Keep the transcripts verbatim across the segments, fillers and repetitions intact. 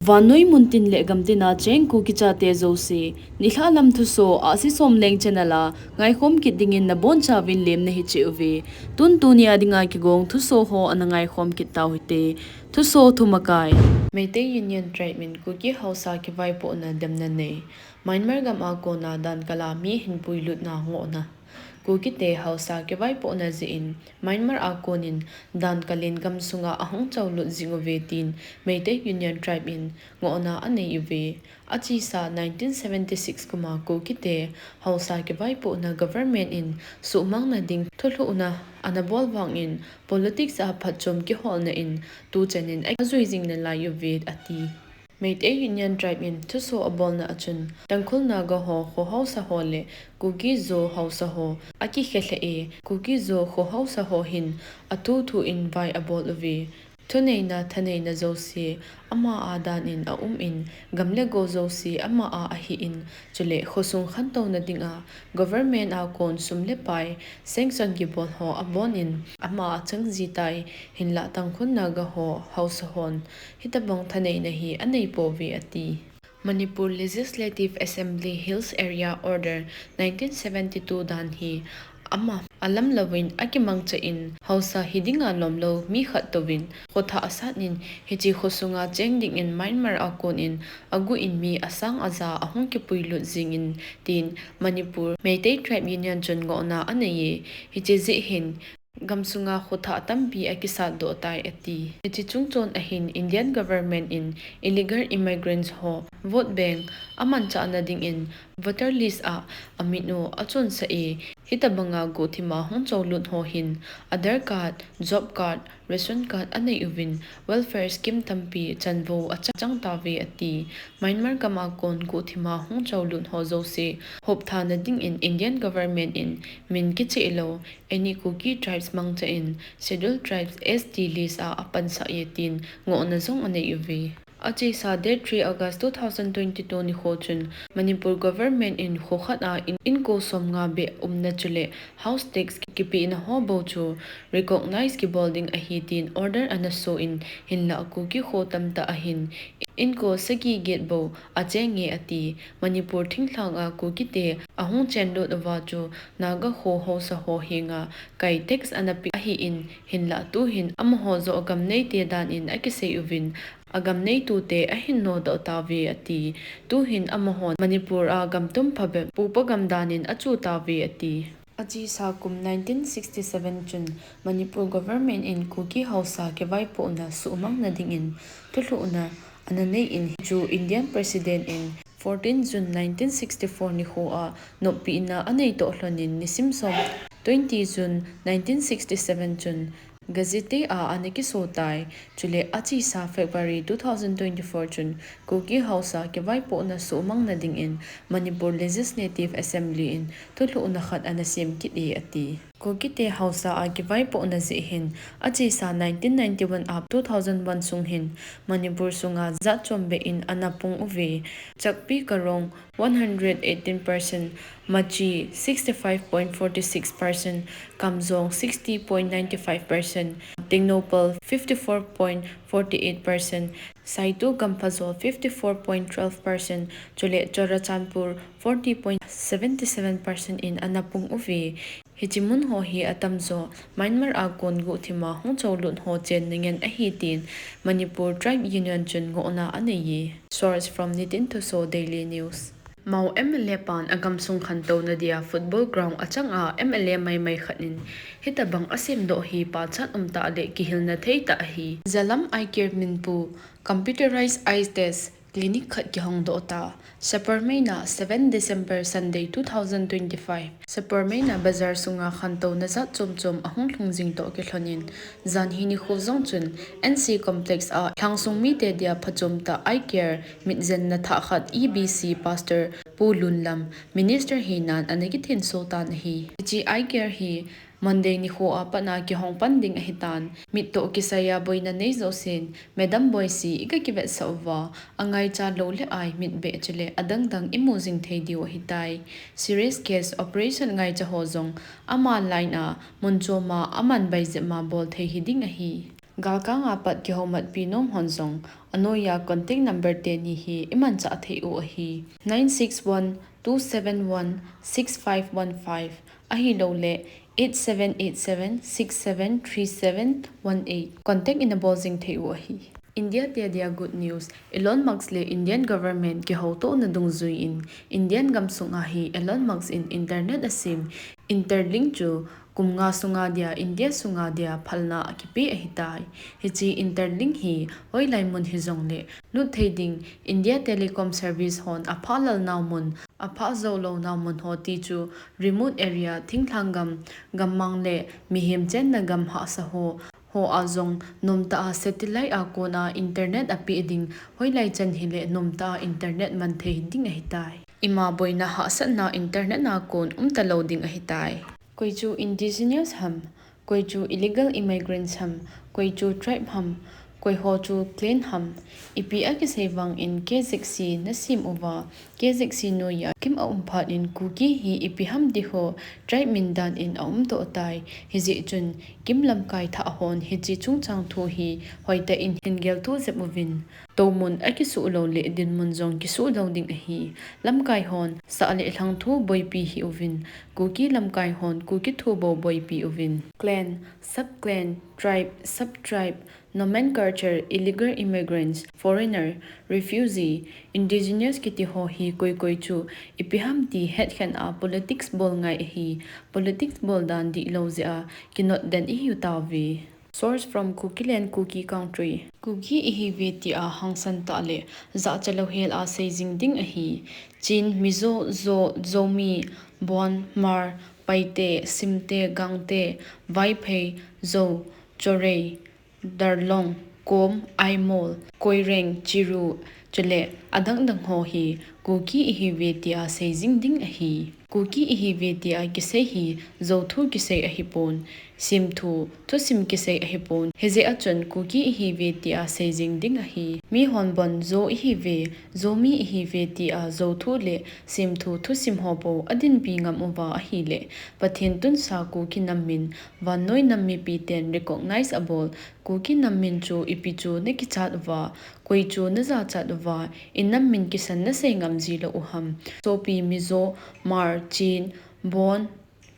Vannoi muntin le gamtina cheng Kuki chate jouse, nilhah lam thuso Ahsi Somleng channel a ngaikhom kit dingin nabonchauvin lemna hiche uve. Tun tunia dinga kigong thuso ho ana ngaikhom kit tau hite. Thuso thumakai. Meitei Union Tribe in Kuki Haosa kivaipohna demna nei. Myanmar gam a kona dan kala mi hinpuilutna ngohna. Kukite Haosa kivaipohna jeh in Myanmar a konin dan kalin gamsunga ahung choulut jing uve tin Meitei Union Tribe in ngohna anei uve. Achesa nineteen seventy-six kuma Kukite Haosa kivaipohna government in suhmangna ding thulhuhna ana bol vangin politics a phatchom kiholna in tuchan in ajui jing nalai uve ati. Meitei Union Tribe in thuso abolna a chun, Tangkhul Naga ho, Kho Haosa ho le Kuki Zo Haosa ho akikhelhah e, Kuki Zo Kho Haosa ho hin athu thu in vai abol uve. Thuneina, thaneina jouse, ama a dan in aum in, gam le go jouse, ama a ahi in, chule khosung khantouna dinga, government a kon sum le pai, sanction kibol ho abonin, ama a chang jitai, hinlah Tangkhul Naga ho, Haosa hon, hitobang thaneina hi anei pouve ati. Manipur Legislative Assembly Hills Area Order nineteen seventy-two dan hi ama alam louvin akimangcha in Haosa hidinga lomlou mi khat touvin khothah asat in hiche khosunga cheng dingin Myanmar a konin aguh in mi asang aja ahung kipuilut jing in tin Manipur Meitei Tribe Union chun ngohna anei e. Hiche jeh hin gamsunga khothah tampi akisat doh tai ati. Hiche chungchon ahin Indian government in illegal immigrants ho vote bank amanchahna dingin voter list a amin u achonsah e. Hitobanga guhthima hung choulut ho hin Aadhaar card, job card, ration card anei uvin welfare scheme tampi chanvou achang tauve ati. Myanmar gam a kon guhthima hung choulut ho jouse hopthana dingin Indian government in min kicheh lou any Kuki tribes mangcha in Scheduled Tribes S T list a apansah e tin ngohna jong anei uve. Achesa date three August two thousand twenty-two nikho chun Manipur government in kho khat a in, inko somnga beh umna chule house tax kipehna ho bou chu recognize kibol ding ahi tin order ana so in hinlah Kuki kho tamtah ahin inko sagi get bou acheng e ati. Manipur thinglhang a Kukite ahung chenlut uva chu Naga kho Haosa ho henga kai tax ana pe ahi in hinlah tuhin amaho joh gam neite dan in akisei uvin agam neitute ahin nodoh tauve ati. Tuhin amahon Manipur a gam tum phabep pupa gam dan in achu tauve ati. Achesa kum nineteen sixty-seven chun Manipur government in Kuki Haosa kivaipohna suhmangna dingin thulhuhna ana nei in hichu Indian President in fourteen June nineteen sixty-four nikho a noppina anei toh lhonin nisim som twenty June nineteen sixty-seven chun Gazette a ana kiso tai. Chule achesa February two thousand twenty-four chun Kuki Haosa kivaipohna suhmangna dingin Manipur Legislative Assembly in thulhuhna khat ana sem kit e ati. Kukite Haosa a kivaipohna jeh hin achesa nineteen ninety-one a two thousand one sung hin Manipur sunga jat chombeh in ana pung uve. Chakpi Karong one hundred eighteen percent, Machi sixty-five point forty-six percent, Kamjong sixty point ninety-five percent, Tengnoupal fifty-four point forty-eight percent, Saitu Gamphajol fifty-four point twelve percent, chule Churachandpur forty point seventy-seven percent in ana pung uve. Hiche mun ho hi atamjo Myanmar a kon guhthima hung choulut ho chenna ngen ahi tin Manipur Tribe Union chun ngohna anei e. Source from Nitin Thuso Daily News. Mao M L A pan agamsung khantouna dia football ground achang a M L A maimai khat in hitobang asemdoh hi pachat umtah le kihilna theitah ahi. Jalam Eye Care minpu computerized eye test clinic khat kihongdoh ta. Sapermeina, seven December, Sunday, two thousand twenty-five. Sapermeina bazar sunga khantouna jat chomchom ahung lhung jing toh kilhonin, janhi nikho jong chun N C Complex a lhangsung mite dia phachomtah Eye Care mitjenna thah khat E B C Pastor Pu Lunlam Minister hinan ana kithenso tan ahi. Hiche Eye Care hi Monday nikho a pat a kihong pan ding ahitan, mit toh kisai a boina nei jousen, Madam Boisi, iga kivetsah uva, angaicha lou le ai, mitbeh chule adangdang imu jing thei diu ahitai. Serious case operation ngaicha ho jong ama line a, mun chom a, aman bai jep ma bol thei hiding ahi. Galkang a pat kihoumatpi nom hon jong, anoiya contact number teni hi imanchah thei u ahi. Nine six one two seven one six five one five, ahilouleh eight seven eight seven six seven three seven one eight. Contact in abol jing thei u ahi. India te dia good news. Elon Musk le Indian government kihoutohna dungjuiyin, Indian gamsunga hi Elon Musk in internet asem. Interlink chu kum nga sunga dia India sunga dia phalna akipe ahitai. Hiche interlink hi hoilai mun hijongleh lut thei ding, India Telecom Service hon aphah lal nau mun, aphah jou lou nau mun ho ti chu remote area, thinglhang gam, gammang le mihem chenna gam hahsa ho, ho a jong nomtah a satellite a kona internet apeh ding, hoilai chan hileh nomtah a internet man thei ding ahitai. Ima boina hahsatna internet a kon umta lou ding ahitai. Koi chu indigenous ham, koi chu illegal immigrants ham, koi chu tribe ham, koi ho chu clan ham, ipi akisei vangin K Z C nasem uva, K Z C noiya kim aum phat in Kuki hi ipi ham ti ho tribe min dan in aumdoh tai. Hijeh chun kim lamkai thah hon hiche chungchang thu hi hoitah in hin geltoh jep uvin. Toumun akisuh lou le dinmun jong kisuh lou ding ahi. Lamkai hon sah le lhang thu boipi hih uvin. Kuki lamkai hon Kuki thu bou boipi uvin. Clan, sub-clan, tribe, sub-tribe, nomenclature, illegal immigrants, foreigner, refugee, indigenous kiti ho hi koi koi chu ipi ham ti hetkhen a politics bol ngai ahi. Politics bol dan dihlou jeh a kinot den ihiu tauve. Source from Kukiland, Kuki Country. Kuki ihiuve tia hangsan tah le jachat louhel a sei jing ding ahi. Chin, Mizo, Zo, Zomi, Bon, Hmar, Paite, Simte, Gangte, Vaiphei, Zou, Chorei, Darlong, Kom, Aimol, Koireng, Chiru, chule adang dang ho hi Kuki ihiuve tia sei jing ding ahi. Kuki ihiuve tia kisei hi Zo thu kisei ahipon, Sim thu, thusim kisei ahipon. Hijeh a chun Kuki ihiuve tia sei jing ding ahi. Mihon bon Zo ihiuve, Zomi ihiuve tia Zo thu le Sim thu, thusim ho bou adinpi ngam uva ahileh, Pathen tunsa Kuki nam min vannoi nam mipi ten recognize abol, Kuki nam min chu ipi chu nakichat uva, koi chu najachat uva, inam min kisan nasei ngam ji lou u ham. Sopi, Mizo, Hmar, Chin, Bon,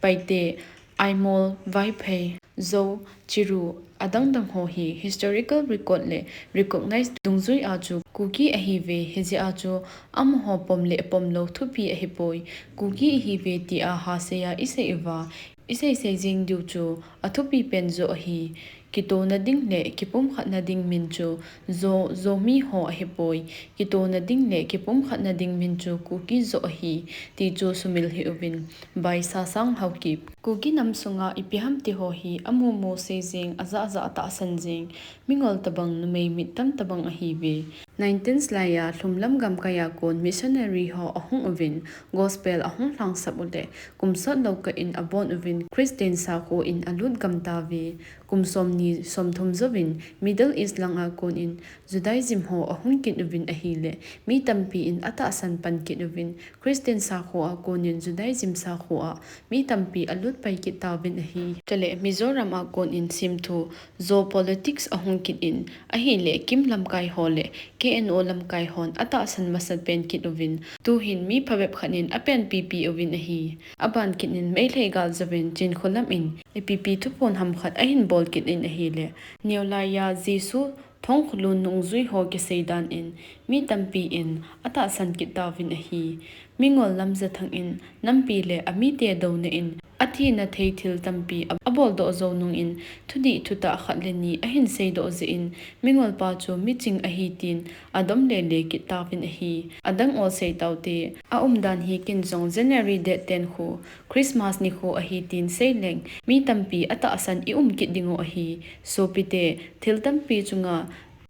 Paite, Aimol, Vaiphei, Zou, Chiru, adang dang ho hi historical record le recognize dungjui a chu Kuki ahiuve, hijeh a chu amaho pom le pom lou thupi ahipoi. Kuki ihiuve tia hahsa a isei uva, isei sei jing diu chu athupi pen joh ahi. Kitona ding le kipumkhatna ding min chu Zo, Zomi ho ahipoi. Kitona ding le kipumkhatna ding min chu Kuki joh ahi, ti chu sumil hih uvin. By Sasang Haokip. Kuki nam sunga ipi ham ti ho hi amu mu sei jing, aja ja tahsan jing, mingol tabang, numei mit tam tabang ahiuve. Nineteenth laiya lhumlam gamkai a kon missionary ho ahung uvin, gospel ahung lhangsap u le, kum sot lou kah in abon uvin, Christian sakho in alut gam tauve. Kum somni somthum jouvin Middle East lang a kon in Judaism ho ahung kit uvin ahile, mi tampi in atahsan pan kit uvin, Christian sakho a kon in Judaism sakho a mi tampi alut pai kit tauvin ahi. Chule Mizoram a kon in Sim thu, Zo politics ahung kit in ahile, Kim lamkai ho le K N O lamkai hon atahsan masat pen kit uvin, tuhin mi phabep khat in apen pipi uvin ahi. Aban kit in Meitei gal jouvin Chin kho lam in ipi pi thuphon ham khat ahin bol kit in ahile, neolaiya Jesu thongkholun nungjui ho kisei dan in mi tampi in atahsan kit tauvin ahi. Mingol Lamjathang in nampi le amite douna in athina thei thil tampi a, abol doh jou nung in thudih thutah khat le ni ahin sei doh jeh in, mingol pa chu miching ahi tin adom lele kit tauvin ahi. Adang ol sei taute, aumdan hi ken jong January date ten khu, Christmas nikho ahi tin sei leng, mi tampi atahsan i um kit ding u ahi. Sopite, thil tampi chunga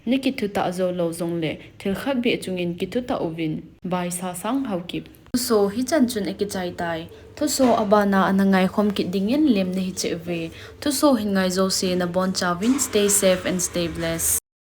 na kithutah jou lou jongle, thil khat beh chungin kithutah uvin. By Sasang Haokip. Thuso hichan chun akichai tai. Thuso abana ana ngaikhom kit dingin lemna hiche uve. Thuso hin ngai jouse nabonchauvin stay safe and stay blessed.